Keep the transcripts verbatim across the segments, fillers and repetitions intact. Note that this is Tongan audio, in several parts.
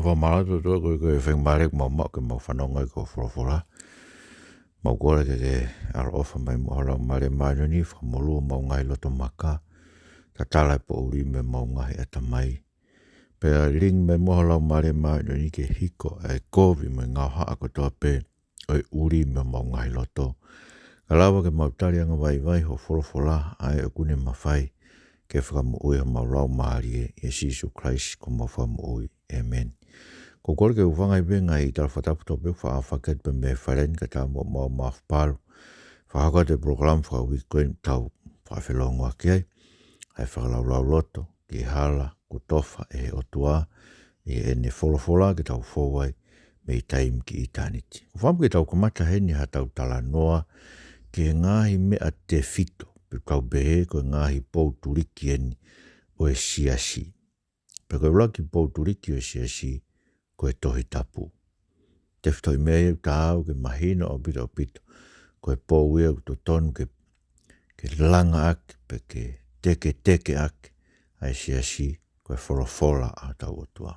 Ko mālō ʻOtua, ko e, ko e faingamālie ʻoku mau maʻu ke mau fanongo ai ki hoʻo folofola. Mau kole ke ke ʻaloʻofa mai mo ho Laumālie Māʻoniʻoni, fakamolū homau ngaahi loto maka, tatala e poʻuli mei homau ngaahi ʻatamai. Pea lilingi mai mo ho Laumālie Māʻoniʻoni ke hiko ʻa e kovi mo e ngaohaʻa kotoa pē ʻo e ʻuli mei homau ngaahi loto. Ka lava ke mau tali angavaivai hoʻo folofola, ʻa ē ʻoku ne mafai ke fakamoʻui homau laumālie, ʻia Sīsū Kalaisi ko homau Fakamoʻui. ʻĒmeni. Ko e kole ke u hūfanga ʻi he ngaahi tala fakatapu kotoa pē ʻoku faʻa fakahoko atu pē mei he fale ni kae ʻatā mo homau mafapalu. Fakahoko atu e polokalama fakauike ko eni ʻoku tau fakafelongoaki ai. ʻA e fakalaulauloto ki he hala kuo tofa ʻe he ʻOtua ʻi heʻene folofola ke tau fou ai mei taimi ki ʻitāniti. ʻOku ou fakaʻamu ke tau kamata heni haʻatau talanoa ki he ngaahi meʻa tefito, pe tau pehē ko e ngaahi pou tuliki eni ʻo e siasi. Pea ko e ʻuluaki pou tuliki ʻo e siasi, ko e Tohi Tapu. Tefitoʻi meʻa ia ʻoku taau ke mahino ʻaupito ʻaupito. Ko e pou ia ʻoku totonu ke, ke langa ʻaki, pe ke teketeke ʻaki ʻa e siasi, ko e folofola ʻa hotau ʻOtua.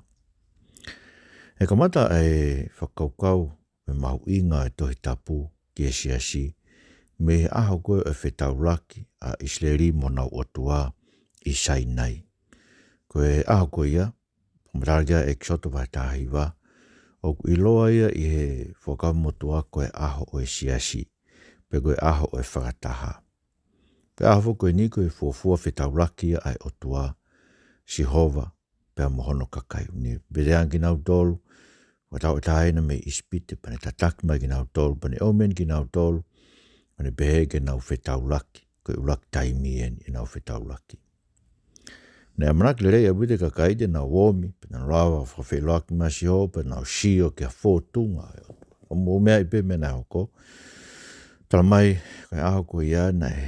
ʻE kamata ʻa e fakakaukau mo e mahuʻinga ʻo e Tohi Tapu ki he siasi, mei he ʻaho ko ē ʻo e fetaulaki ʻa ʻIsileli mo honau ʻOtua ʻi Sainai. Ko e ʻaho ko ia, ʻoku matala ki ai ʻa ʻEkisoto vahe taha hiva, ʻoku ʻiloa ia ʻi he Fuakava Motuʻa ko e ʻaho ʻo e siasi, pe ko e ʻaho ʻo e fakataha. Pea ʻaho foki ko eni ko e fuofua fetaulaki ia ʻa e ʻOtua, Sihova, pea mo hono kakai. Ne pehē ange kinautolu, ʻo tau ʻi he taʻahine mei ʻIsipite, pea ne tataki mai kinautolu, pea ne ʻomi kinautolu, pea ne pehē ke nau fetaulaki, ko e ʻuluaki taimi eni ʻenau fetaulaki. Ne ʻamanaki lelei ʻaupito e kakai te nau ʻomi, pea nau lava fakafeʻiloaki mo Sihova, pea nau sio ki he fōtunga ʻo e ʻOtua. Ka mou meaʻi pē meʻa naʻe hoko. Talamai, ko e ʻaho ko ia naʻe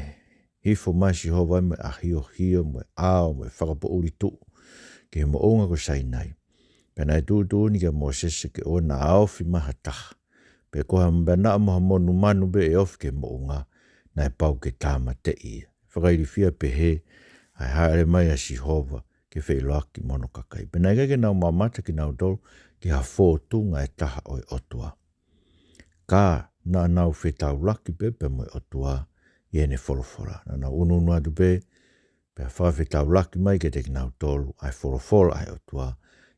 hifo mai Sihova mo e ʻahiohio, mo e ʻao, mo e fakapoʻuli tuʻu ki he moʻunga ko Sainai. Pea naʻe tuʻutuʻuni kia Mōsese ke ʻoua naʻa ofi mai ha taha. Pe ko ha manaʻo mo ha monumanu pē ʻe ofi ki he moʻunga, naʻe pau ke tāmateʻi ia. Fakailifia pehē ʻa e hāʻele mai ʻa Sihova ke feʻiloaki mo hono kakai. Pea naʻe ʻikai ke nau mamata kinautolu ki ha fōtunga ʻe taha ʻo e ʻOtua. Ka naʻa nau fetaulaki pē pea mo e ʻOtua ʻi heʻene folofola. Naʻa nau ʻunuʻunu atu pē, pea fakafetaulaki mai kiate kinautolu ʻa e folofola ʻa e ʻOtua,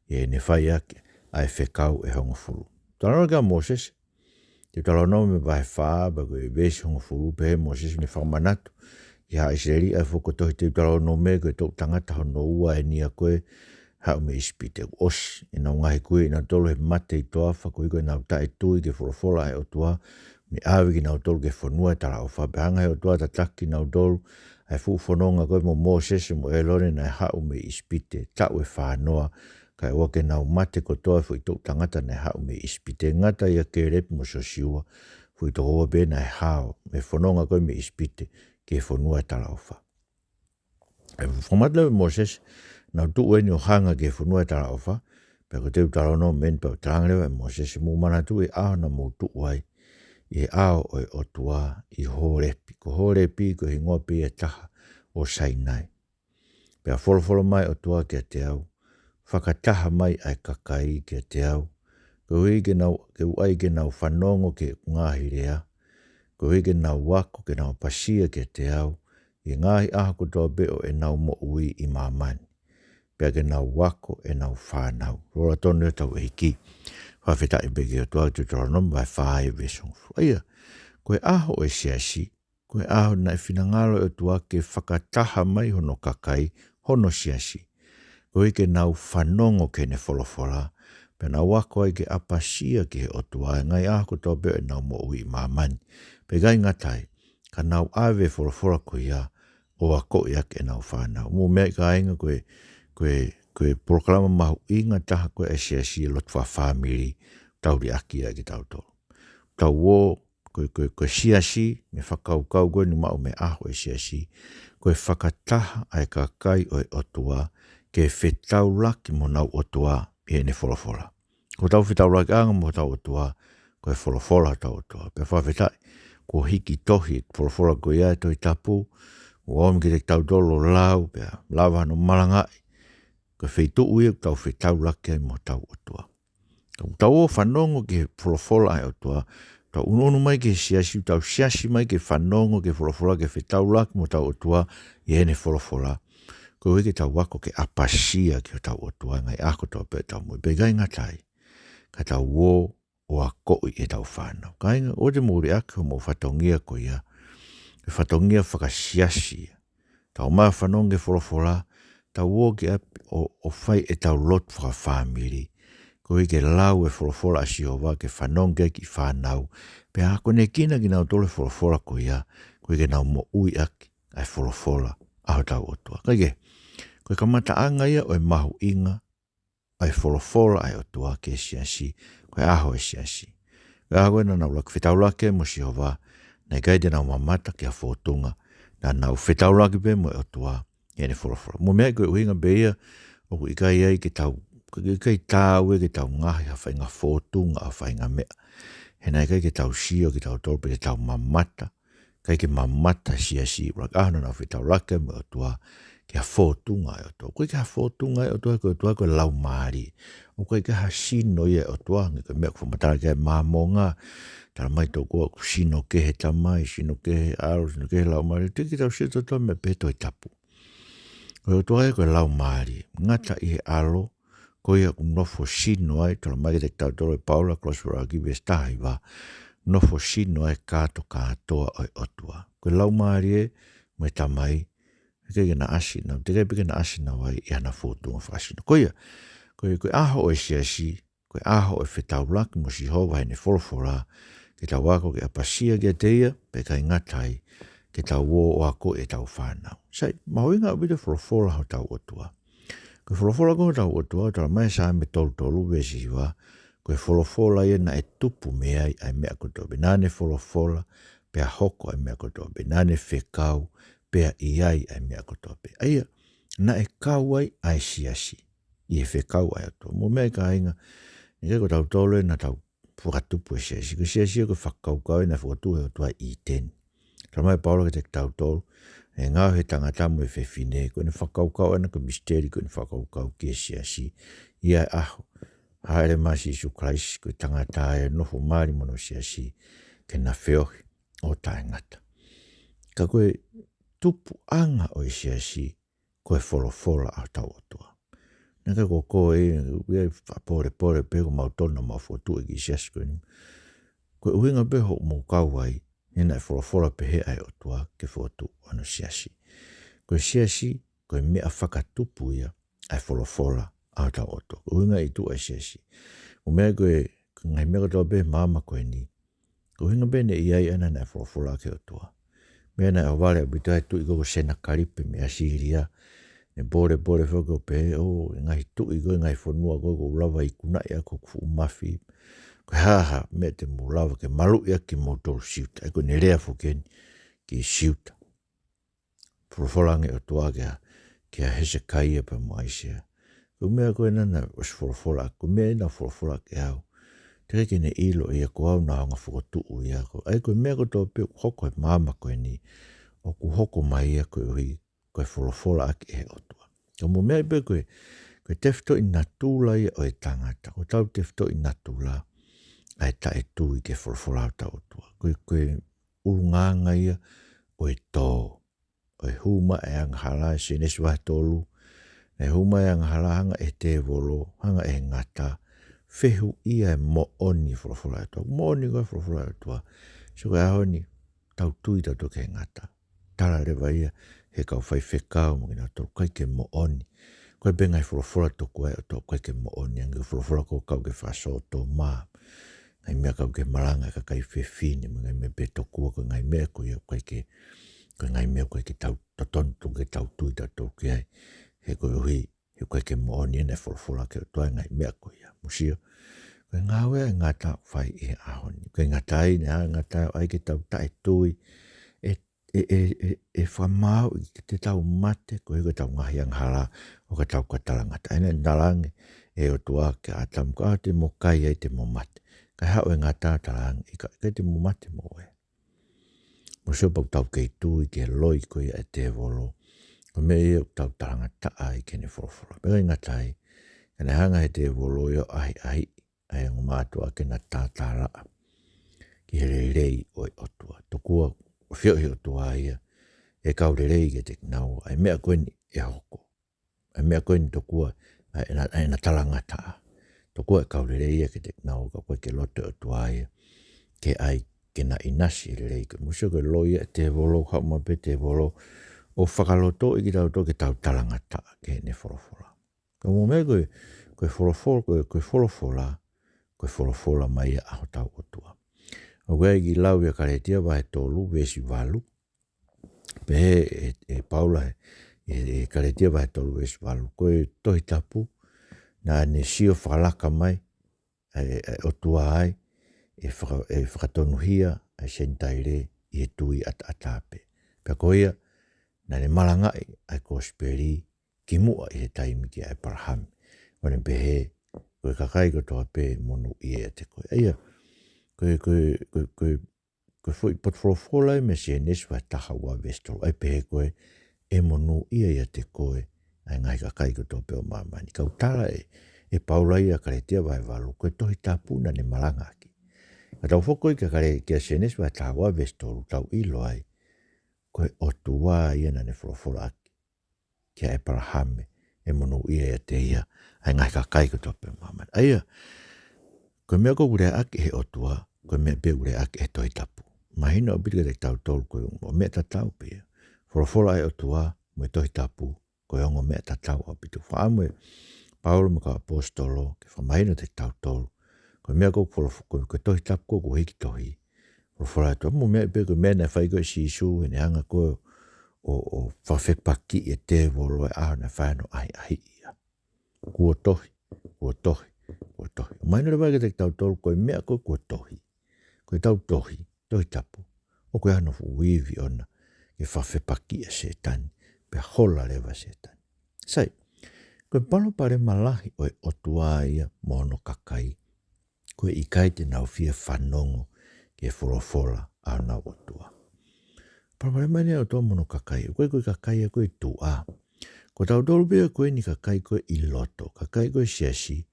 ʻi heʻene fai ʻaki ʻa e fekau ʻe hongofulu. Talanoa ki ai ʻa Mōsese, Teutalōnome vahe fā, pea ko e veesi hongofulu, pehē ʻe Mōsese, ne fakamanatu ki haʻa ʻIsileli, ʻa e foʻi tohi Teutalōnome, ko e toʻu tangata hono ua eni ia ko ē haʻu mei ʻIsipite. Kuo ʻosi ʻenau ngaahi kui ʻanautolu he mate ʻi he toafa, koeʻuhi ko ʻenau taʻetui ki he folofola ʻa e ʻOtua, ne ʻave kinautolu ki he fonua ʻo e talaʻofa. Pea hanga ʻe he ʻOtua ʻo tataki kinautolu, ʻa e fuʻu fononga ko ē mo Mōsese mo ʻĒlone naʻe haʻu mei ʻIsipite, taʻu ʻe fānoa, kae ʻoua ke nau mate kotoa e foʻi toʻu tangata naʻe haʻu mei ʻIsipite, ngata ai ʻa Kēlepi mo Siosiua, foʻi toko ua pē naʻe hao mei he fononga ko ē mei ʻIsipite ki he fonua ʻo e talaʻofa. ʻE fakamata leva ʻe Mōsese, nau tuʻu eni ʻo hanga ki he fonua ʻo e talaʻofa, pea ko Teutalōnome eni, pea talaange leva ʻe Mōsese, mou manatuʻi e ʻaho naʻa mou tuʻu ai ʻi he ʻao ʻo e ʻOtua ʻi Hōlepi. Ko Hōlepi ko e hingoa pē ia ʻe taha ʻo Sainai. Pea folofola mai ʻOtua kiate au, fakataha mai ʻa e kakai kiate au, koeʻuhi ke nau, ke u ʻai ke nau fanongo ki heʻeku ngaahi lea, koeʻuhi ke nau ako, ke nau ʻapasia kiate au, ʻi he ngaahi ʻaho kotoa pē ʻo ʻenau moʻui ʻi māmani. Pea ke nau ako ʻenau fānau. Lola tonu ia hotau ʻEiki. Fakafetaʻi pē ki he ʻOtua. Teutalōnome vahe fā veesi hongofulu. ʻA ia, ko e ʻaho ʻo e siasi, ko e ʻaho naʻe finangalo e ʻOtua ke fakataha mai hono kakai, hono siasi, koeʻuhi ke nau fanongo ki heʻene folofola, pea nau ako ai ke ʻapasia ki he ʻOtua, ʻi he ngaahi ʻaho kotoa pē ʻo ʻenau moʻui ʻi māmani. Pea ʻikai ngata ai, ka nau ʻave e folofola ko ia ʻo akoʻi ʻaki ʻenau fānau. Mou meaʻi kāinga, ko e, ko e, ko e polokalama mahuʻinga taha ko ē ʻa e siasi, e lotu fakafāmili, tau liʻaki ai kitautolu. Tau ō, ko e, ko e, ko e siasi, mei he fakakaukau ko eni ʻoku maʻu mei he ʻaho ʻo e siasi, ko e fakataha ʻa e kakai ʻo e ʻOtua, ke fetaulaki mo honau ʻOtua ʻi heʻene folofola. Ko hotau fetaulakiʻanga mo hotau ʻOtua, ko e folofola ʻa hotau ʻOtua. Pea fakafetaʻi, kuo hiki tohi e folofola ko ia, e Tohi Tapu, ʻo ʻomi kiate kitautolu ʻo lau, pea lava hono malangaʻi, ko e feituʻu ia ʻoku tau fetaulaki ai mo hotau ʻOtua. Tau, tau ō fanongo ki he folofola ʻa e ʻOtua. Tau ʻunuʻunu mai ki he siasi, tau siasi mai ke fanongo ki he folofola, ke fetaulaki mo hotau ʻOtua ʻi heʻene folofola. Koeʻuhi ke tau ako ke ʻapasia ki hotau ʻOtua he ngaahi ʻaho kotoa pē ʻetau moʻui. Pea ʻikai ngata ai, ka tau ō ʻo akoʻi ʻetau fānau. Kāinga, ʻoua te mou liʻaki hoʻomou fatongia ko ia, ʻa e fatongia fakasiasi. Tau ō mai ʻo fanongo ki he folofola, tau ō ki ʻapi ʻo, ʻo fai ʻetau lotu fakafāmili. Koeʻuhi ke lau e folofola ʻa Sihova, ke fanongo ki ai e kiʻi fānau. Pea akonekina kinautolu e folofola ko ia, koeʻuhi ke nau moʻui ʻaki ʻa e folofola ʻa hotau ʻOtua. Kae kehe, ko e kamataʻanga ia ʻo e mahuʻinga ʻa e folofola ʻa e ʻOtua ki he siasi, ko e ʻaho ʻo e siasi. Ko e ʻaho ko ē naʻa nau ʻuluaki fetaulaki ai mo Sihova, naʻe ʻikai te nau mamata ki ha fōtunga, naʻa nau fetaulaki pē mo e ʻOtua ʻi heʻene folofola. Mou meaʻi ko e ʻuhinga pē ia ʻoku ʻikai ai ke tau, ʻikai taau ia ke tau ngaohi ha faʻahinga fōtunga ʻo ha faʻahinga meʻa. He naʻe ʻikai ke tau sio kitautolu pe te tau mamata, ʻikai ke mamata e siasi, ʻuluaki ʻaho naʻa nau fetaulaki ai mo e ʻOtua ki ha fōtunga ʻa e ʻOtua. ʻOku ʻikai ke ha fōtunga ʻa e ʻOtua, ko e ʻOtua ko e laumālie. ʻOku ʻikai ke ha sino ia ʻo e ʻOtua, hangē ko e meʻa ʻoku fakamatala ki ai e Māmonga. Talamai tokua ʻoku sino kehe e Tamai, sino kehe e ʻAlo, sino kehe e Laumālie. Teʻeki ke tau sio tautolu he meʻa pehē he Tohi Tapu. Ko e ʻOtua ia ko e laumālie. Ngata ʻi he ʻAlo, ko ia ʻoku nofo sino ai, talamai kiate kitautolu ʻe Paula, Kolose vahe ʻuluaki veesi taha hiva, nofo sino ai e kātokātoa ʻo e ʻOtua. Ko e laumālie mo e Tamai, ʻikai ke na ʻasi, naʻa teʻeki ai pē ke na ʻasi naua ʻi haʻana fōtunga fakasino. Ko ia, ko e, ko e ʻaho ʻo e siasi, ko e ʻaho ʻo e fetaulaki mo Sihova heʻene folofola, ke tau ako ke ʻapasia kiate ia, pea ʻikai ngata ai, ke tau ō ʻo akoʻi ʻetau fānau. Sai, mahuʻinga ʻaupito e folofola hotau ʻOtua. Ko e folofola ko hotau ʻOtua, talamai ʻe Saame tolu tolu veesi hiva, ko e folofola ia naʻe tupu mei ai ʻa e meʻa kotoa pē. Naʻa ne folofola, pea hoko ʻa e meʻa kotoa pē. Naʻa ne fekau, pea ʻi ai ʻa e meʻa kotoa pē. ʻA ia, naʻe kau ai ʻa e siasi ʻi he fekau ʻa e ʻOtua. Mou meaʻi kāinga, ʻikai ko tautolu ē naʻa tau fakatupu e siasi. Ko e siasi ia ko e fakakaukau ia naʻe fokotuʻu ʻe he ʻOtua ʻi ʻĪteni. Talamai ʻe Paula kiate kitautolu, ʻe ngaohi ʻe he tangata mo e fefine, ko ʻene fakakaukau ʻana, ko e misiteli ko ʻene fakakaukau ki he siasi. ʻI he ʻaho, hāʻele mai ʻa Sīsū Kalaisi, ko e tangata ia ʻe nofo mali mo hono siasi, ke na feohi ʻo taʻengata. Ka ko e tupuʻanga ʻo e siasi, ko e folofola ʻa hotau ʻOtua. Naʻe ʻikai ko koe, ʻoku ʻi ai e faʻa polepole pē ko mautolu naʻa mau fokotuʻu e kiʻi siasi ko eni. Ko e ʻuhinga pē hoʻomou kau ai, he naʻe folofola pehē ʻa e ʻOtua ke fokotuʻu hono siasi. Ko e siasi, ko e meʻa fakatupu ia ʻa e folofola ʻa hotau ʻOtua. Ko e ʻuhinga ʻi tuʻa e siasi. Mou meaʻi ko e, ko e ngaahi meʻa kotoa pē he māmani ko eni, ko e ʻuhinga pē naʻe ʻi ai ʻana naʻe folofola ʻaki ʻe he ʻOtua. Meʻa naʻe ʻohovale ʻaupito ai e tuʻi ko ē ko Senakalipe mei ʻAsīlia. Ne polepole foki ʻo pehē, ʻo, e ngaahi tuʻi ko ē, ngaahi fonua ko ē, ʻoku ou lava ikunaʻi ʻaki hoku fuʻu mafi. Ko e hā ha meʻa te mou lava ke maluʻi ʻaki kimoutolu Siuta. ʻA ia ko ʻene lea foki eni ki Siuta. Folofola ange ʻe he ʻOtua kia, kia Hesekaia pea mo ʻAisea. Ko e meʻa ko ē naʻa na ʻosi folofola, ko e meʻa naʻa na folofola ki ai. Teʻeki ke ne ʻilo ia ko au naʻa ku hanga ʻo fokotuʻu ia ko. ʻA ia ko e meʻa kotoa pē ʻoku hoko he māmani ko eni, ʻoku hoko mai ia koeʻuhi ko e folofola ʻaki ʻe he ʻOtua. Ka mou meaʻi pē ko e, ko e tefitoʻi natula ia ʻo e tangata. Ko hotau tefitoʻi natula ʻa e taʻetui ki he folofola ʻa hotau ʻOtua. Ko e, ko e ʻulungaanga ia ʻo e tō. ʻO e hū mai e angahala, Sēnesi vahe tolu. Naʻe hū mai e angahala, hanga ʻe he tēvolo, hanga ʻe he ngata, fehuʻia e moʻoni e folofola ʻa e ʻOtua. Moʻoni ko e folofola ʻa e ʻOtua. So ko e ʻaho ni, tau tui tautolu ki he ngata. Tala leva ia ʻe he kau faifekau mo kinautolu, ʻikai ke moʻoni. Ko e pē ngaahi folofola tokua ʻa e ʻOtua, ʻikai ke moʻoni. Ange ko e folofola ko e kau ki he fakasōtoma, ngaahi meʻa kau ki he malanga e kakai fefine, mo e ngaahi meʻa pē tokua ko e ngaahi meʻa ko ia ʻoku ʻikai ke, ko e ngaahi meʻa ʻoku ʻikai ke tau, totonu ke tau tui tautolu ki ai. He koeʻuhi, he ʻoku ʻikai ke moʻoni ʻene folofola ʻaki ʻe he ʻOtua e ngaahi meʻa ko ia. Mou sio, ko e ngāue ʻa e ngata ʻoku fai ʻi he ʻaho ni. Ko e ngata ai, naʻe ngata ai ke tau taʻetui, ʻe, ʻe, ʻe, ʻe, ʻe fakamaauʻi ke te tau mate, koeʻuhi ko ʻetau ngaahi angahala, ʻo ka tau ka talangataʻa. ʻA ia naʻe talaange ʻe he ʻOtua kia ʻĀtamu, ko e ʻaho te mo kai ai te mo mate. Ka haʻu e ngata ʻo talaange, ʻikai, ʻikai te mo mate moʻoe. Mou sio pau tau kei tui ki he loi ko ia ʻa e tēvolo. Ko e meʻa ia ʻoku tau talangataʻa ai ki heʻene folofola. Pea ʻikai ngata ai, ka naʻe hanga ʻe he tēvolo ia ʻo ʻahiʻahiʻi ʻa e ongo mātuʻa ke na tātālaʻa ki he lelei ʻo e ʻOtua. Tokua ʻoku ʻafioʻi ʻe he ʻOtua ia ʻe kau lelei kiate kinaua ʻa e meʻa ko eni ʻe hoko. ʻA e meʻa ko eni tokua ʻa ʻena, ʻa ʻena talangataʻa. Tokua ʻe kau lelei ia kiate kinaua, ka ʻoku ʻikai ke loto e ʻOtua ia ke ʻai ke na ʻinasi e lelei ko ē. Mou sio ko e loi ia ʻa e tēvolo, haʻu mai pē tēvolo ʻo fakalotoʻi kitautolu ke tau talangataʻa ki heʻene folofola. Ka mou meʻa ko e, ko e folofola, ko e, ko e folofola, ko e folofola mai ia ʻa hotau ʻOtua. ʻOku ʻi ai e kiʻi lau ʻia Kalētia vahe tolu, veesi valu. Pehē ʻe, ʻe Paula he, ʻi, ʻi Kalētia vahe tolu veesi valu. Ko e Tohi Tapu naʻa ne sio fakalaka mai ʻa e, ʻa e ʻOtua ai, ʻe faka-, ʻe fakatonuhia ʻa e Senitaile ʻi he tui ʻataʻatā pē. Pea ko ia, naʻa ne malangaʻi ʻa e kosipeli kimuʻa ʻi he taimi kia ʻĒpalahame. ʻO ne pehē, ko e kakai kotoa pē monūʻia ʻiate koe. ʻA ia, ko e, ko e, ko e, ko e, ko e foʻi potu folofola ia mei Sēnesi vahe taha ua veesi tolu. ʻA ia pehē ko ē, ʻe monūʻia ʻiate koe ʻa e ngaahi kakai kotoa pē ʻo māmani. Ka ʻoku tala ʻe, ʻe Paula ia ʻia Kalētia vahe valu, ko e Tohi Tapu naʻa ne malangaʻaki. Ka tau foki ko ē kia Kalē-, kia Sēnesi vahe taha ua veesi tolu, tau ʻilo ai, ko e ʻOtua ia naʻa ne folofolaʻaki kia ʻĒpalahame ʻe monūʻia ʻiate ia ʻa e ngaahi kakai kotoa pē ʻo māmani. ʻA ia, ko e meʻa ko ē ʻoku leaʻaki ʻe he ʻOtua, ko e meʻa pē ʻoku leaʻaki ʻe he Tohi Tapu. Mahino ʻaupito kiate kitautolu ko e ongo meʻa tatau pē ia. Folofola ʻa e ʻOtua mo e Tohi Tapu, ko e ongo meʻa tatau ʻaupito. Fakaʻamu ʻe Paula mo e kau ʻaposetolo ke fakamahino kiate kitautolu, ko e meʻa ko ē ʻoku folofo-, ko e, ko e Tohi Tapu ko ē ʻoku hiki tohi, folofola ʻa e ʻOtua. Mou meʻa pē ko e meʻa naʻe fai ko ē ʻe Sīsū, heʻene hanga ko ē ʻo, ʻo fakafepakiʻi e tēvolo ʻi he ʻaho naʻe fai ai hono ʻahiʻahiʻi ia. Kuo tohi, kuo tohi, kuo tohi. Mahino leva kiate kitautolu ko e meʻa ko ē kuo tohi, ko ʻetau tohi, Tohi Tapu, ʻoku ʻi ai hono fuʻu ivi ʻona ke fakafepakiʻi ʻa Sētane, pea hola leva ʻa Sētane. Sai, ko e palopalema lahi ʻo e ʻOtua ia mo hono kakai, ko e ʻikai te nau fie fanongo ki he folofola ʻa honau ʻOtua. Palopalema eni ʻa e ʻOtua mo hono kakai, ʻoku ʻikai ko e kakai ia ko ē ʻi tuʻa. Ko tautolu pē ia ko eni kakai ko ē ʻi loto, kakai ko ē siasi.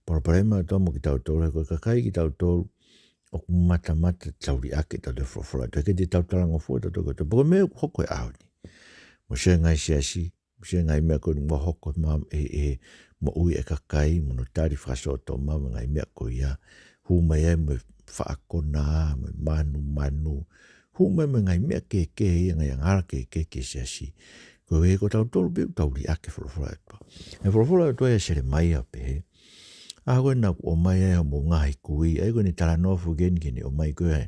Palopalema ʻa e ʻOtua mo kitautolu, he ko e kakai kitautolu ʻoku matamata tau liʻaki ʻetau folofola. Tau ke te tau talangofua tautolu ko e tau. Pea ko e meʻa ʻoku hoko he ʻaho ni. Mou sio he ngaahi siasi, mou sio he ngaahi meʻa ko eni ʻoku hoko ma-, ʻi he, ʻi he moʻui ʻa e kakai, mo hono tali fakasōtoma mo e ngaahi meʻa ko ia. Hū mai ai mo e faʻa konā, mo e manumanu. Hū mai mo e ngaahi meʻa kehekehe ia, ngaahi angahala kehekehe ki he siasi. Koeʻuhi ko tautolu pē ʻoku tau liʻaki e folofola ʻa e ʻOtua. He folofola ʻa e ʻOtua ʻia Selemaia pehē, ʻa ko ē naʻa ku ʻomai ai hoʻomou ngaahi kui, ʻa ia ko ʻene talanoa foki eni ki heʻene ʻomai ko ē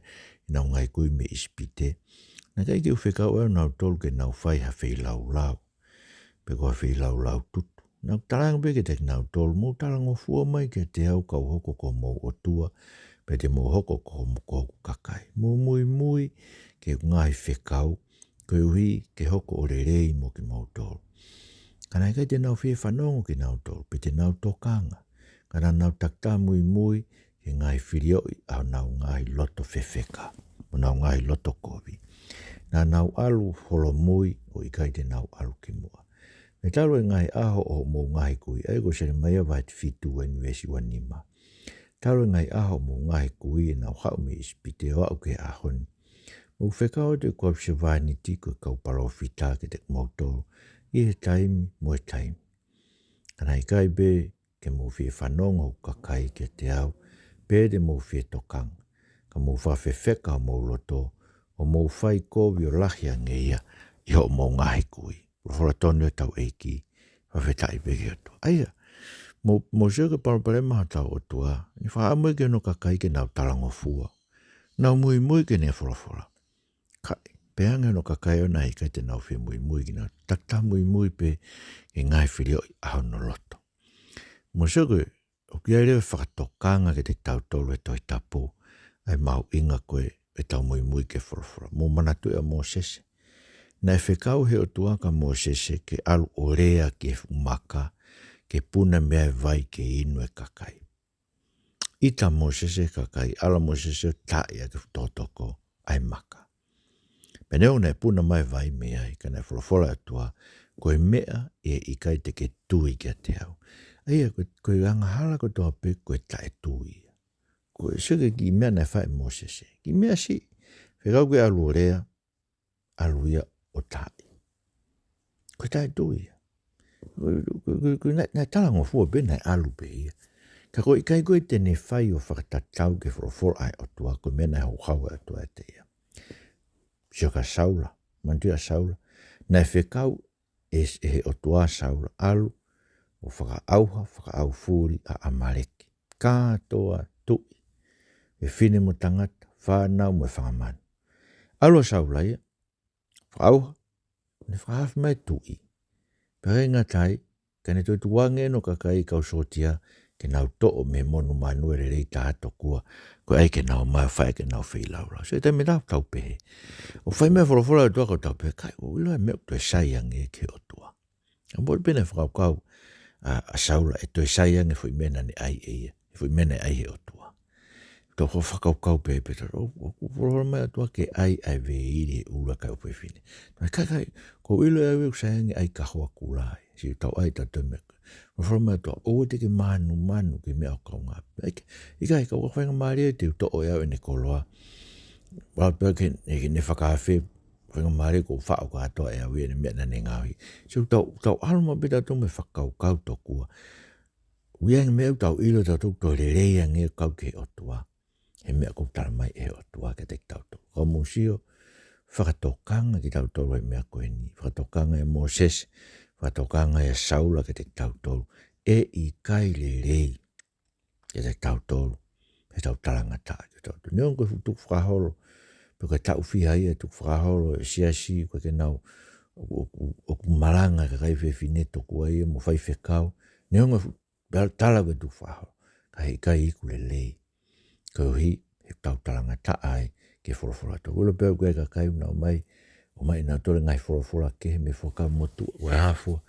ʻenau ngaahi kui mei ʻIsipite. Naʻe ʻikai ke u fekau ʻa kinautolu ke nau fai ha feilaulau, pe ko ha feilaulau tutu. Naʻa ku talaange pē kiate kinautolu, mou talangofua mai kiate au kau hoko ko homou ʻOtua, pea te mou hoko ko hoku, ko hoku kakai. Mou muimui ki heʻeku ngaahi fekau, koeʻuhi ke hoko ʻo lelei mo kimoutolu. Ka naʻe ʻikai te nau fie fanongo kinautolu, pe te nau tokanga. Ka naʻa nau takitaha muimui ki he ngaahi filioʻi ʻa honau ngaahi loto fefeka, mo honau ngaahi loto kovi. Naʻa nau ʻalu holomui ʻo ʻikai te nau ʻalu ki muʻa. Pea talu e ngaahi ʻaho ʻo hoʻomou ngaahi kui, ʻa ia ko Selemaia vahe fitu eni veesi ua nima. Talu e ngaahi ʻaho ʻo hoʻomou ngaahi kui ʻenau haʻu mei ʻIsipite ʻo aʻu ki he ʻaho ni, ʻoku fekau atu ʻeku kau sevāniti ko e kau palōfita kiate kimoutolu ʻi he taimi mo e taimi. Ka naʻe ʻikai pē ke mou fie fanongo hoku kakai kiate au, pe te mou fie tokanga. Ka mou fakafefeka homou loto, ʻo mou fai kovi ʻo lahi ange ia ʻi hoʻomou ngaahi kui. Folofola tonu ʻa hotau ʻEiki, fakafetaʻi pē ki he ʻOtua. ʻA ia, mou, mou sio ki he palopalema ʻa hotau ʻOtua, naʻe fakaʻamu ia ki hono kakai ke nau talangofua, nau muimui ki heʻene folofola. Ka ʻi, pehē ange hono kakai ʻo naʻe ʻikai te nau fie muimui, ke nau takitaha muimui pē ki he ngaahi filioʻi ʻa hono loto. Mou sio ko ē, ʻoku ʻi ai leva e fakatokanga kiate kitautolu he Tohi Tapu, ʻa e mahuʻinga ko ē ʻetau muimui ki he folofola. Mou manatuʻi ʻa Mōsese. Naʻe fekau ʻe he ʻOtua kia Mōsese ke ʻalu ʻo lea ki he fuʻu maka, ke puna mei ai e vai ke inu ʻe he kakai. ʻIta ʻa Mōsese e kakai, ʻalu ʻa Mōsese ʻo taaʻi ʻaki e fuʻu tokotoko ʻa e maka. Pea neongo naʻe puna mai e vai mei ai, ka naʻe folofola e ʻOtua, ko e meʻa ʻe ʻikai te ke tui kiate au. ʻA ia, ko, ko e angahala kotoa pē ko e taʻetui, ko e sio ki he kiʻi meʻa naʻe fai ʻe Mōsese. Kiʻi meʻa siʻi, fekau ke ʻalu ʻo lea, ʻalu ia ʻo taaʻi. Ko e taʻetui ia. Ko, ko, ko, ko, naʻe, naʻe talangofua pē naʻe ʻalu pē ia. Ka ko e ʻikai ko ē te ne fai ʻo fakatatau ki he folofola ʻa e ʻOtua, ko e meʻa naʻe houhau ai ʻa e ʻOtua ʻiate ia. Sio kia Saula, manatuʻi ʻa Saula, naʻe fekau ʻe, ʻe he ʻOtua ʻa Saula, ʻalu ʻo fakaʻauha, fakaʻaufuli ʻa ʻAmaleki. Kātoa, tuʻi, fefine mo tangata, fānau mo e fanga manu. ʻAlu ʻa Saula ia, fakaʻauha, ne fakahaofi mai e tuʻi. Pea ʻikai ngata ai, ka ne toe tukuange ʻene kakai kau sōtia, ke nau toʻo mei he monumanu ʻe lelei taha tokua, ko e ʻai ke nau maʻu ʻo fai ke nau feilaulau. So, ʻi he taimi ʻe taha ʻoku tau pehē, ʻoku fai mai e folofola ʻa e ʻOtua ka tau pehē, ʻikai, ʻoku ʻilo e meʻa ʻoku toe sai ange ki he ʻOtua. ʻA, moʻoni pē naʻe fakakaukau ʻa, ʻa Saula ʻe toe sai ange e foʻi meʻa naʻa ne ʻai ʻe ia, e foʻi meʻa naʻe ʻai ʻe he ʻOtua. Tau fa-, fakakaukau pē, pē tau, ʻo, ʻo, ʻoku folofola mai ʻa e ʻOtua ke ʻai ʻa e veili he ʻulu ʻa e kai ʻofefine. Naʻe ʻikai, ʻikai, ʻoku ou ʻilo ʻe au ʻoku sai ange ʻai kahoa kulā. Siʻi tau ʻai ʻa e taʻu meʻa. Folofola mai ʻa e ʻOtua, ʻoua te ke mānumanu ki he meʻa ʻoku kaungā. ʻIkai, ʻikai, ka ʻoku faingamālie te u toʻo ʻe au ʻene koloa. Pea pehē ke ne, ke ne fakaafe, faingamālie kuo u faʻo kātoa ʻe au ia ʻene meʻa naʻa ne ngaohi. So tau, tau ʻalu mai pē tautolu mo e fakakaukau tokua. ʻOku ʻi ai e meʻa ʻoku tau ʻilo tautolu ʻoku toe lelei ange ʻo kau ki he ʻOtua. He meʻa ʻoku tala mai ʻe he ʻOtua kiate kitautolu. Ka mou sio, fakatokanga kitautolu he meʻa ko eni. Fakatokanga ʻe Mōsese, fakatokanga ʻe Saula kiate kitautolu. ʻE ʻikai lelei kiate kitautolu, heʻetau talangataʻa kitautolu. Neongo ko e fuʻu tukufakaholo, pe ko e taʻu fiha ia e tukufakaholo ʻa e siasi, ʻoku ʻikai ke nau, ʻoku, ʻoku, ʻoku malanga e kakai fefine tokua ia mo faifekau. Neongo e fuʻu tala ko e tukufakaholo, ka heʻikai iku lelei. Koeʻuhi, heʻetau talangataʻa ai ki he folofola ʻa e ʻOtua. ʻOku ʻilo pē ʻoku ʻi ai e kakai ʻoku nau ʻomai, ʻomai ʻe nautolu e ngaahi folofola kehe mei he Fuakava Motuʻa, ʻo e hā fua.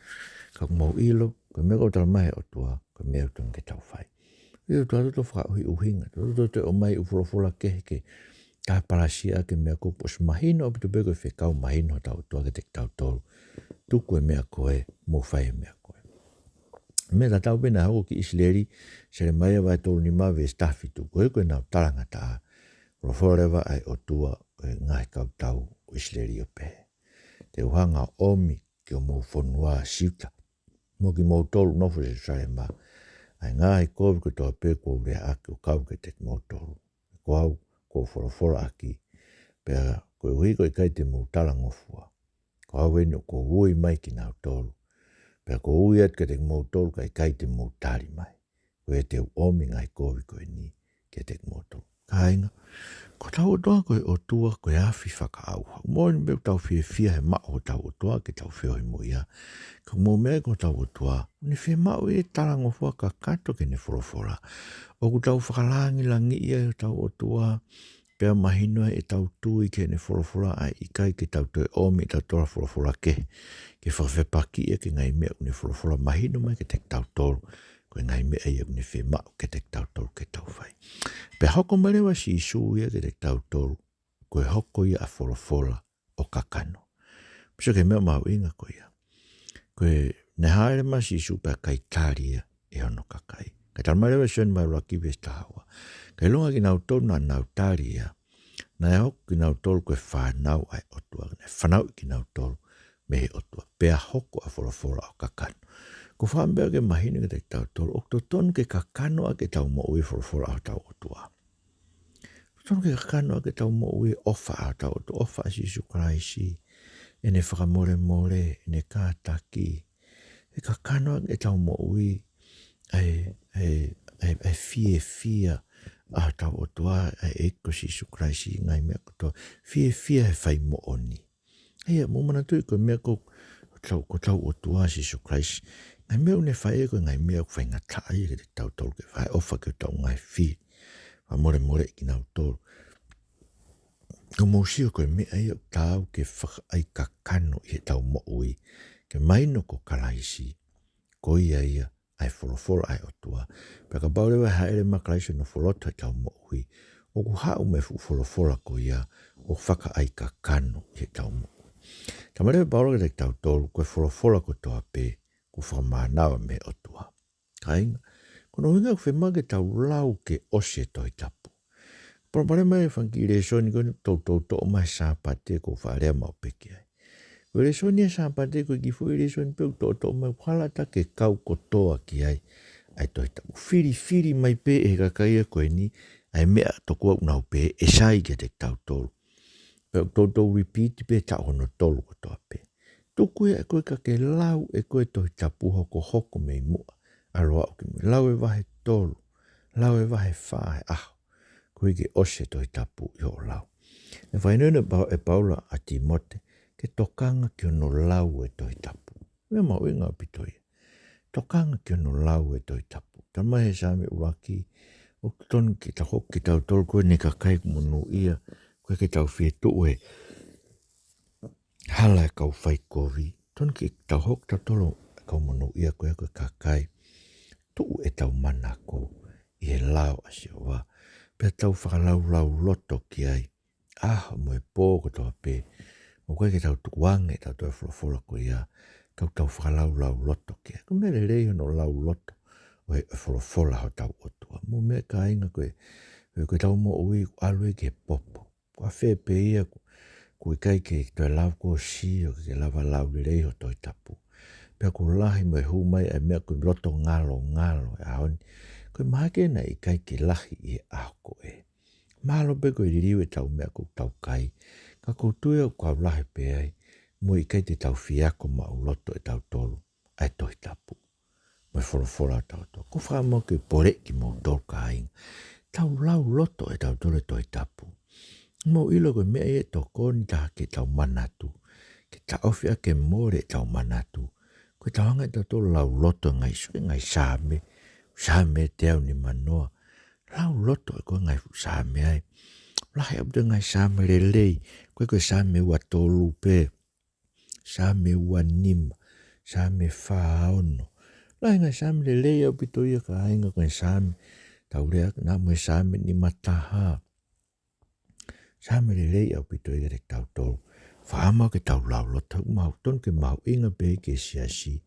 Ka ʻoku mou ʻilo, ko e meʻa ʻoku tala mai ʻe he ʻOtua, ko e meʻa ʻoku totonu ke tau fai. ʻOku ʻi ai e ʻOtua ʻoku toe fakaʻuhiʻuhinga, ʻOtua ʻoku toe ʻomai e ʻū folofola kehe ke tāpalasia ʻaki e meʻa ko ē, ʻoku ʻosi mahino ʻaupito pē ko e fekau mahino ʻa hotau ʻOtua kiate kitautolu. Tuku e meʻa ko ē, mou fai e meʻa ko ē. Meʻa tatau pē naʻe hoko ki ʻIsileli, Selemaia vahe tolu nima veesi taha fitu, ko ē ko ʻenau talangataʻa, folofola leva ʻa e ʻOtua ki he ngaahi kautau ʻo ʻIsileli ʻo pehē, te u hanga ʻo ʻomi ki homou fonua Siuta, mo kimoutolu ʻoku nofo ʻi Selusalema, ʻa e ngaahi kovi kotoa pē kuo u leaʻaki ʻo kau kiate kimoutolu. Ko au, kuo u folofola ʻaki, pea koeʻuhi ko e ʻikai te mou talangofua, ko au eni ʻoku ou ui mai kinautolu. Pea ʻoku ou ui atu kiate kimoutolu, ka ʻikai te mou tali mai. Ko ia te u ʻomi e ngaahi kovi ko eni kiate kimoutolu. Kāinga, ko hotau ʻOtua ko e ʻOtua ko e afi fakaʻauha. Moʻoni pē ʻoku tau fiefia he maʻu hotau ʻOtua ke tau feohi mo ia. Ka mou meʻa ko hotau ʻOtua, ʻoku ne fiemaʻu e talangofua kakato ki heʻene folofola. ʻOku tau fakalāngilangiʻi ai hotau ʻOtua, pea mahino ai ʻetau tui ki heʻene folofola ʻa e ʻikai ke tau toe ʻomi ʻe tautolu ha folofola kehe ke fakafepakiʻi ʻaki e ngaahi meʻa ʻoku ne folofola mahino mai kiate kitautolu, ko e ngaahi meʻa ia ʻoku ne fiemaʻu kiate kitautolu ke tau fai. Pea hoko mai leva ʻa Sīsū ia kiate kitautolu, ko e hoko ia ʻa e folofola ʻo kakano. Mou sio ki he meʻa mahuʻinga ko ia. Ko e, naʻe hāʻele mai ʻa Sīsū pea ʻikai tali ia ʻe hono kakai. Ka tala mai leva ʻe Sione vahe ʻuluaki veesi taha ua, ka ʻilonga kinautolu naʻa nau tali ia, naʻe hoko kinautolu ko e fānau ʻa e ʻOtua, naʻe fanauʻi kinautolu mei he ʻOtua, pea hoko ʻa e folofola ʻo kakano. ʻOku ou fakaʻamu pē ke mahino kiate kitautolu, ʻoku totonu ke kakano ʻaki ʻetau moʻui e folofola ʻa hotau ʻOtua. Totonu ke kakano ʻaki ʻetau moʻui e ʻofa ʻa hotau ʻOtua, ʻofa ʻa Sīsū Kalaisi, ʻene fakamolemole, ʻene kātaki. ʻE kakano ʻaki ʻetau moʻui ʻa e, ʻa e, ʻa e, ʻa e fiefia ʻa hotau ʻOtua, ʻa e ʻEiki ko Sīsū Kalaisi, ngaahi meʻa kotoa. Fiefia he fai moʻoni. ʻA ia, mou manatuʻi ko e meʻa ko hotau, ko hotau ʻOtua Sīsū Kalaisi, ngaahi meʻa ʻoku ne fai ko e ngaahi meʻa ʻoku faingataʻa ia kiate kitautolu ke fai, ʻofa ki hotau ngaahi fili, fakamolemoleʻi kinautolu. Ka mou sio ko e meʻa ia ʻoku taau ke fakaʻaikakano ʻi heʻetau moʻui, ke mahino ko Kalaisi, ko ia ia ʻa e folofola ʻa e ʻOtua. Pea kapau leva ʻe hāʻele mai ʻa Kalaisi ʻo nofo ʻi hotau moʻui, ʻoku haʻu mei he fuʻu folofola ko ia ʻo fakaʻaikakano ʻi heʻetau moʻui. Talamai leva ʻe Paula kiate kitautolu, ko e folofola kotoa pē kuo fakamānava mei he ʻOtua. Kāinga, Ko hono ʻuhinga ʻoku fiemaʻu ke tau lau ke ʻosi e Tohi Tapu. Palopalema e fanga kiʻi lēsoni ko eni ʻoku toutou toʻo mai he Sāpate ʻoku ou faʻa lea maʻu pē ki ai. Ko e lēsoni he Sāpate ko e kiʻi foʻi lēsoni pē ʻoku toutou toʻo mai ʻoku hala atu ke kau kotoa ki ai ʻa e Tohi Tapu. Filifili mai pē ʻe he kakai ia ko eni ʻa e meʻa tokua ʻoku nau pehē ʻe sai kiate kitautolu. Pea ʻoku toutou repeat pē taʻu hono tolu kotoa pē. Tuku ia ʻe koe ka ke lau ʻe koe e Tohi Tapu hokohoko mei muʻa ʻalu ʻo aʻu ki mui. Lau e vahe tolu, lau e vahe fā he ʻaho, koeʻuhi ke ʻosi e Tohi Tapu ʻi hoʻo lau. ʻE fakahinohino ʻe Pau-, ʻe Paula ʻa Tīmote ke tokanga ki hono lau e Tohi Tapu. Meʻa mahuʻinga ʻaupito ia. Tokanga ki hono lau e Tohi Tapu. Talamai he Saame ʻuluaki, ʻoku totonu ke tau hoko kitautolu ko eni e kakai ʻoku monūʻia, ʻoku ʻikai ke tau fie tuʻu he hala e kau faikovi. Totonu ke tau hoko kitautolu e kau monūʻia ko ia ko e kakai tuʻu ʻetau manako ʻi he lao ʻa Sihova. Pea tau fakalaulauloto ki ai ʻaho mo e pō kotoa pē. ʻOku ʻikai ke tau tukuange ʻe tautolu e folofola ko ia, ka tau fakalaulauloto ki ai. Ko e meʻa lelei hono lauloto ʻo e, e folofola hotau ʻOtua. Mou meʻa kāinga ko e, ko ʻetau moʻui ʻoku ʻalu ia ki he popo. Ko e fē pē ia ʻoku, ʻoku ʻikai ke toe lava ʻo sio, ke lava lau lelei hoʻo Tohi Tapu. Pea ʻoku lahi mo e hū mai ʻa e meʻa ko e loto ngalongalo he ʻaho ni. Ko e mahaki ena ʻe ʻikai ke lahi ʻi he ʻaho ko ē. Mahalo pē ko e liliu ʻetau meʻa ʻoku tau kai, ka ʻoku ou tui au ʻoku kau lahi pē ai, mo e ʻikai te tau fie ako maʻuloto ʻe tautolu ʻa e Tohi Tapu mo e folofola ʻa tautolu. ʻOku ou fakamālō ke poleʻi kimoutolu kāinga, tau lauloto ʻe tautolu e Tohi Tapu. Mou ʻilo ko e meʻa ia ʻe tokoni taha ke tau manatu, ke taʻofi ʻaki e mole ʻetau manatu, ko ʻetau hanga ʻe tautolu ʻo lauloto e ngaahi, sio ki he ngaahi Saame, Saame teau nimanoa. Lauloto ʻe koe e ngaahi fuʻu Saame ai. Lahi ʻaupito e ngaahi Saame lelei, ʻoku ʻikai ko e Saame ua tolu pē, Saame ua nima, Saame fā ono. Lahi e ngaahi Saame lelei ʻaupito ia kāinga, ko e Saame, tau lea ʻaki, naʻa mo e Saame nima taha. Saame lelei ʻaupito ia kiate kitautolu. Fakamālō ke tau lauloto, maʻu, totonu ke mahuʻinga pē ki he siasi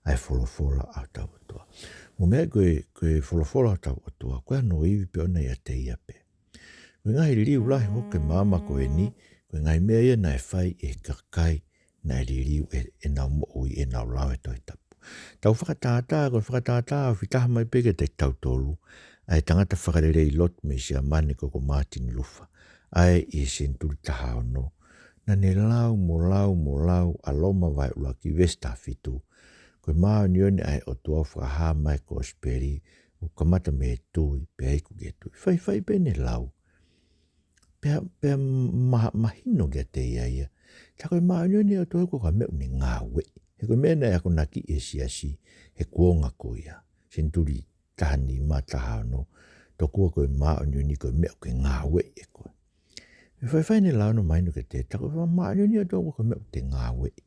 ʻa e folofola ʻa hotau ʻOtua. Mou meʻa ko e, ko e folofola ʻa hotau ʻOtua, ko hono ivi pē ʻoʻona ʻiate ia pē. Ko e ngaahi liliu lahi ʻoku hoko he māmani ko eni, ko e ngaahi meʻa ia naʻe fai ʻe he kakai naʻe liliu ʻe, ʻenau moʻui, ʻenau lau e Tohi Tapu. Tau fakatātā, ko e fakatātā ʻoku fetaha mai pē kiate kitautolu ʻa e tangata fakalelei lotu mei Siamane ko, ko Martin Luther. ʻA ia ʻi he senituli taha ono. Naʻa ne lau mo lau mo lau ʻa Loma vahe ʻuluaki veesi taha fitu. Ko e māʻoniʻoni ʻa e ʻOtua ʻoku fakahā mai he kosipeli, ʻoku kamata mei he tui, pea iku ki he tui. Faifai pē ʻene lau. Pea, pea ma-, mahino kiate ia ia. Tā ko e māʻoniʻoni ʻa e ʻOtua ko e meʻa ʻoku ne ngāueʻi. He ko e meʻa naʻe akonaki ʻe he siasi he kuonga ko ia. Senituli taha nima, taha ono. Tokua ko e māʻoniʻoni ko e meʻa ʻoku ke ngāueʻi ʻe koe. Pea faifai ʻene lau ʻo mahino kiate ia, tā ko e māʻoniʻoni ʻa e ʻOtua ko e meʻa ʻoku te ngāueʻi.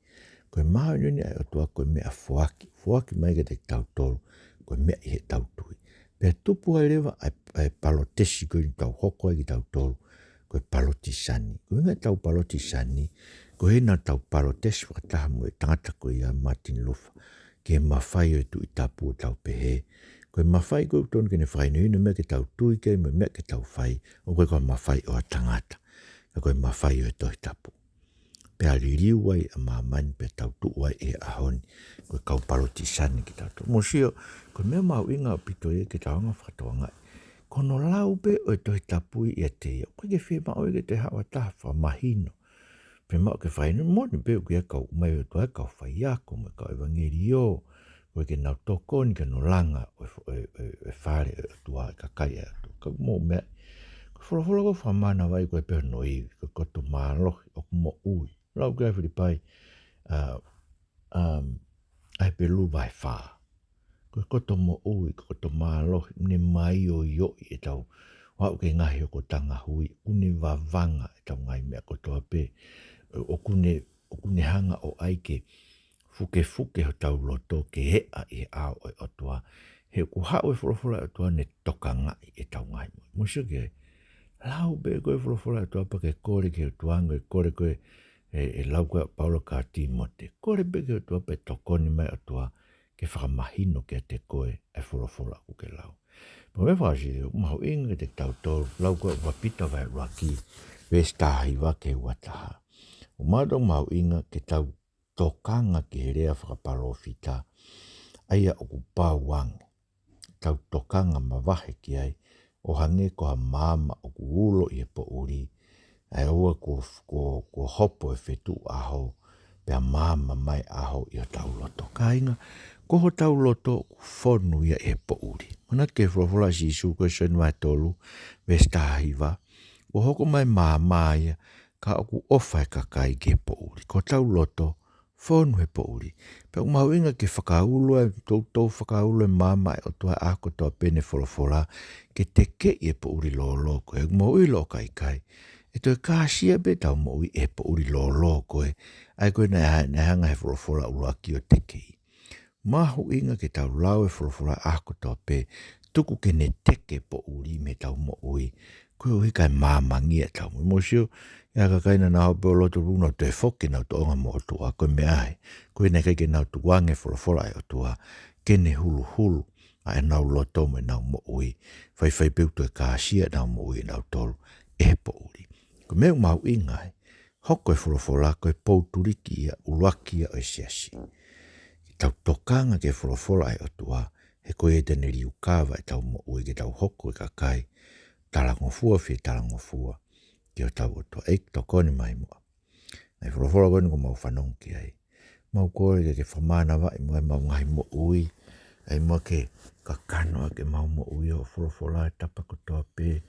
Ko e māʻoniʻoni ʻa e ʻOtua ko e meʻa foaki, foaki mai kiate kitautolu, ko e meʻa ʻi heʻetau tui. Pea tupu ai leva ʻa e, ʻa e palotesi ko eni ʻoku tau hoko ai kitautolu, ko e palotisani. Ko e ʻuhinga ʻetau palotisani, ko e ʻuhinga ʻetau palotesi fakataha mo e tangata ko ia Martin Luther, ki he mafai ʻo e Tuʻi Tapu ʻo tau pehē, ko e mafai ko ē ʻoku totonu ke ne fakahinohino e meʻa ke tau tui ki ai mo e meʻa ke tau fai, ʻoku ʻikai ko e mafai ʻo ha tangata, ka ko e mafai ʻo e Tohi Tapu. Pea liliu ai ʻa māmani pea tau tuʻu ai he ʻaho ni, ko e kau palotisani kitautolu. Mou sio, ko e meʻa mahuʻinga ʻaupito ia ke tau hanga ʻo fakatokangaʻi. Ko hono lau pē ʻo e Tohi Tapu ʻiate ia, ʻoku ʻikai ke fiemaʻu ia ke toe haʻu ha taha ʻo fakamahino. Fiemaʻu ke fai ni, moʻoni pē ʻoku ʻi ai e kau ʻomai ʻe he ʻOtua, e kau faiako mo e kau ʻevangeliō, ʻoku ʻikai ke nau tokoni ki hono langa ʻo e, ʻo e, ʻo e, ʻo e fale ʻo e ʻOtua, e kakai ʻa e ʻOtua. Ka mou meʻa, ko e folofola ʻoku fakamānavaʻi ko e pehē hono ivi, ko e koto mālohi ʻoku moʻui. Lau ki ai Filipai, ā, ā, ʻa Hepelū vahe fā. Ko e koto moʻui, ko e koto mālohi, ʻoku ne māioioʻi ʻetau, ʻo aʻu ki he ngaahi hokotanga hui, ʻoku ne vavanga ʻetau ngaahi meʻa kotoa pē, ʻoku ne, ʻoku ne hanga ʻo ʻai ke fukefuke hotau loto ke eʻa ʻi he ʻao ʻo e ʻOtua. He ʻoku haʻu e folofola ʻa e ʻOtua ʻo ne tokangaʻi ʻetau ngaahi moʻui. Mou sio ki ai, lau pē ko e folofola ʻa e ʻOtua pea ke kole ki he ʻOtua, hangē ko e kole ko ē ʻe, ʻe lau ko ē ʻa Paula kia Tīmote. Kole pē ki he ʻOtua pea tokoni mai e ʻOtua ke fakamahino kiate koe ʻa e folofola ʻoku ke lau. Pea ko e meʻa fakaʻosi, ʻoku mahuʻinga kiate kitautolu, lau ko e ua Pita vahe ʻuluaki, veesi taha hiva ki he ua taha. ʻOku mahuʻinga ke tau tokanga ki he lea fakapalōfita, ʻa ia ʻoku pau ange. Tau tokanga mavahe ki ai, ʻo hangē ko ha maama ʻoku ulo ʻi he poʻuli, ʻa ia ʻoku, ʻoku, ʻoku hopo e fetuʻu ʻaho, pea maama mai ʻaho ʻi hotau loto. Kāinga, ko hotau loto ʻoku fonu ia ʻi he poʻuli. Manatuʻi e folofola ʻa Sīsū ko e Sione vahe tolu, veesi taha hiva, ʻoku hoko mai maama ia, ka ʻoku ʻofa e kakai ki he poʻuli. Ko hotau loto, fonu he poʻuli. Pea ʻoku mahuʻinga ke fakaulo e, toutou fakaulo e maama ʻa e ʻOtua ʻaho kotoa pē ʻene folofola, ke tekeʻi e poʻuli lōlō ko ē. ʻOku moʻui lō ka ʻikai, ʻe toe kāsia pē ʻetau moʻui ʻe he poʻuli lōlō ko ē, ʻa ia ko ē naʻe, naʻe hanga ʻe he folofola ʻuluaki ʻo tekeʻi. Mahuʻinga ke tau lau e folofola ʻaho kotoa pē, tuku ke ne teke e poʻuli mei heʻetau moʻui, koeʻuhi kae māmangia ʻetau moʻui. Mou sio, ʻa e kakai naʻa nau haʻu pē ʻo lotu pē nau toe foki ʻenau tōʻonga mo e ʻOtua, ko e meʻa ia. Ko ia naʻe ʻikai ke nau tukuange e folofola ʻa e ʻOtua ke ne huluhulu ʻa ʻenau loto mo ʻenau moʻui. Faifai pē ʻoku toe kāsia ʻenau moʻui ʻe nautolu ʻe he poʻuli. Ko e meʻa ʻoku mahuʻinga ai, hoko e folofola ko e pou tuliki ia ʻuluaki ia ʻo e siasi. Ke tau tokanga ki he folofola ʻa e ʻOtua, he ko ia te ne liukava ʻetau moʻui ke tau hoko ko e kakai talangofua fie talangofua ki hotau ʻOtua. ʻEiki, tokoni mai muʻa. ʻA e folofola ko eni ʻoku mau fanongo ki ai, mau kole ke ke fakamānavaʻi muʻa ʻemau ngaahi moʻui, ʻa ia muʻa ke kakano ʻaki ʻemau moʻui hoʻo folofola he tapa kotoa pē,